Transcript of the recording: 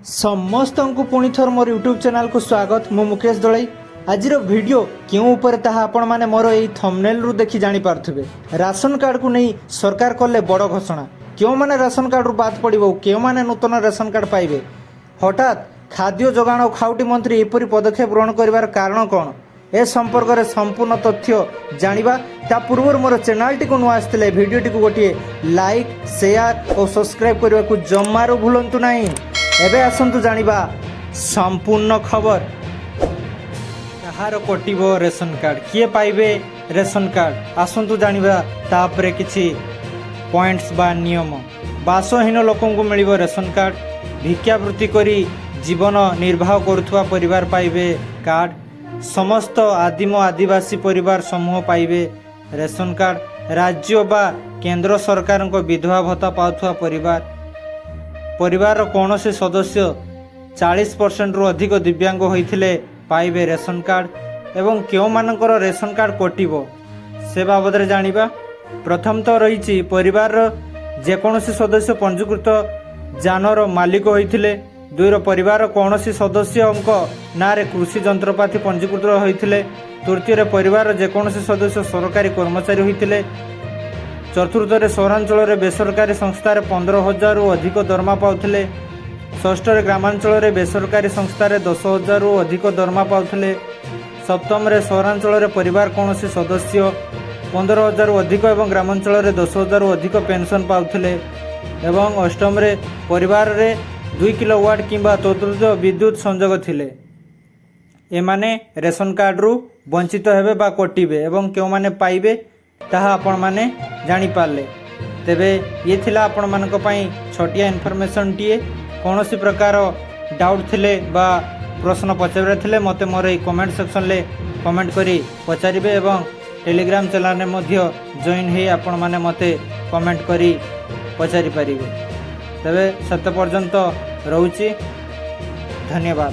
ସମସ୍ତଙ୍କୁ ପୁଣି ଥରେ ମୋର ୟୁଟ୍ୟୁବ୍ ଚ୍ୟାନେଲକୁ ସ୍ୱାଗତ। ମୁଁ ମୁକେଶ ଦଳେଇ। ଆଜିର ଭିଡ଼ିଓ କେଉଁ ଉପରେ, ତାହା ଆପଣମାନେ ମୋର ଏଇ ଥମ୍ବନେଲ୍ରୁ ଦେଖି ଜାଣିପାରୁଥିବେ। ରାସନ କାର୍ଡ଼କୁ ନେଇ ସରକାର କଲେ ବଡ଼ ଘୋଷଣା। କେଉଁମାନେ ରାସନ କାର୍ଡ଼ରୁ ବାଦ ପଡ଼ିବ ଓ କେଉଁମାନେ ନୂତନ ରାସନ କାର୍ଡ଼ ପାଇବେ? ହଠାତ୍ ଖାଦ୍ୟ ଯୋଗାଣ ଓ ଖାଉଟି ମନ୍ତ୍ରୀ ଏପରି ପଦକ୍ଷେପ ଗ୍ରହଣ କରିବାର କାରଣ କ'ଣ? ଏ ସମ୍ପର୍କରେ ସମ୍ପୂର୍ଣ୍ଣ ତଥ୍ୟ ଜାଣିବା। ତା ପୂର୍ବରୁ ମୋର ଚ୍ୟାନେଲଟିକୁ ନୂଆ ଆସିଥିଲେ ଭିଡ଼ିଓଟିକୁ ଗୋଟିଏ ଲାଇକ୍, ସେୟାର ଓ ସବସ୍କ୍ରାଇବ୍ କରିବାକୁ ଜମାରୁ ଭୁଲନ୍ତୁ ନାହିଁ। ଏବେ ଆସନ୍ତୁ ଜାଣିବା ସମ୍ପୂର୍ଣ୍ଣ ଖବର। କାହାର କଟିବ ରେସନ କାର୍ଡ଼? କିଏ ପାଇବେ ରେସନ କାର୍ଡ଼? ଆସନ୍ତୁ ଜାଣିବା। ତାପରେ କିଛି ପଏଣ୍ଟସ୍ ବା ନିୟମ। ବାସହୀନ ଲୋକଙ୍କୁ ମିଳିବ ରେସନ କାର୍ଡ଼। ଭିକ୍ଷାବୃତ୍ତି କରି ଜୀବନ ନିର୍ବାହ କରୁଥିବା ପରିବାର ପାଇବେ କାର୍ଡ଼। ସମସ୍ତ ଆଦିମ ଆଦିବାସୀ ପରିବାର ସମୂହ ପାଇବେ ରେସନ କାର୍ଡ଼। ରାଜ୍ୟ ବା କେନ୍ଦ୍ର ସରକାରଙ୍କ ବିଧବା ଭତ୍ତା ପାଉଥିବା ପରିବାର, ପରିବାରର କୌଣସି ସଦସ୍ୟ 40%ରୁ ଅଧିକ ଦିବ୍ୟାଙ୍ଗ ହୋଇଥିଲେ ପାଇବେ ରେସନ କାର୍ଡ଼। ଏବଂ କେଉଁମାନଙ୍କର ରେସନ କାର୍ଡ଼ କଟିବ, ସେ ବାବଦରେ ଜାଣିବା। ପ୍ରଥମତଃ ରହିଛି, ପରିବାରର ଯେକୌଣସି ସଦସ୍ୟ ପଞ୍ଜୀକୃତ ଯାନର ମାଲିକ ହୋଇଥିଲେ। ଦୁଇର ପରିବାରର କୌଣସି ସଦସ୍ୟଙ୍କ ନାଁରେ କୃଷି ଯନ୍ତ୍ରପାତି ପଞ୍ଜୀକୃତ ହୋଇଥିଲେ। ତୃତୀୟରେ, ପରିବାରର ଯେକୌଣସି ସଦସ୍ୟ ସରକାରୀ କର୍ମଚାରୀ ହୋଇଥିଲେ। ଚତୁର୍ଥରେ, ସହରାଞ୍ଚଳରେ ବେସରକାରୀ ସଂସ୍ଥାରେ 15,000ରୁ ଅଧିକ ଦରମା ପାଉଥିଲେ। ଷଷ୍ଠରେ, ଗ୍ରାମାଞ୍ଚଳରେ ବେସରକାରୀ ସଂସ୍ଥାରେ 10,000ରୁ ଅଧିକ ଦରମା ପାଉଥିଲେ। ସପ୍ତମରେ, ସହରାଞ୍ଚଳରେ ପରିବାର କୌଣସି ସଦସ୍ୟ 15,000ରୁ ଅଧିକ ଏବଂ ଗ୍ରାମାଞ୍ଚଳରେ 10,000ରୁ ଅଧିକ ପେନ୍ସନ୍ ପାଉଥିଲେ। ଏବଂ ଅଷ୍ଟମରେ, ପରିବାରରେ 2 କିଲୋ ୱାଟ୍ କିମ୍ବା ତଦୁର୍ଦ୍ଧ୍ୱ ବିଦ୍ୟୁତ ସଂଯୋଗ ଥିଲେ। ଏମାନେ ରେସନ କାର୍ଡ଼ରୁ ବଞ୍ଚିତ ହେବେ ବା କଟିବେ ଏବଂ କେଉଁମାନେ ପାଇବେ, ତାହା ଆପଣମାନେ ଜାଣିପାରିଲେ। ତେବେ ଇଏ ଥିଲା ଆପଣମାନଙ୍କ ପାଇଁ ଛୋଟିଆ ଇନଫର୍ମେସନ୍ଟିଏ। କୌଣସି ପ୍ରକାର ଡାଉଟ୍ ଥିଲେ ବା ପ୍ରଶ୍ନ ପଚାରିବାର ଥିଲେ ମୋତେ ମୋର ଏଇ କମେଣ୍ଟ ସେକ୍ସନରେ କମେଣ୍ଟ କରି ପଚାରିବେ ଏବଂ ଟେଲିଗ୍ରାମ ଚ୍ୟାନେଲରେ ମଧ୍ୟ ଜଏନ୍ ହେଇ ଆପଣମାନେ ମୋତେ କମେଣ୍ଟ କରି ପଚାରିପାରିବେ। ତେବେ ସେତେ ପର୍ଯ୍ୟନ୍ତ ରହୁଛି, ଧନ୍ୟବାଦ।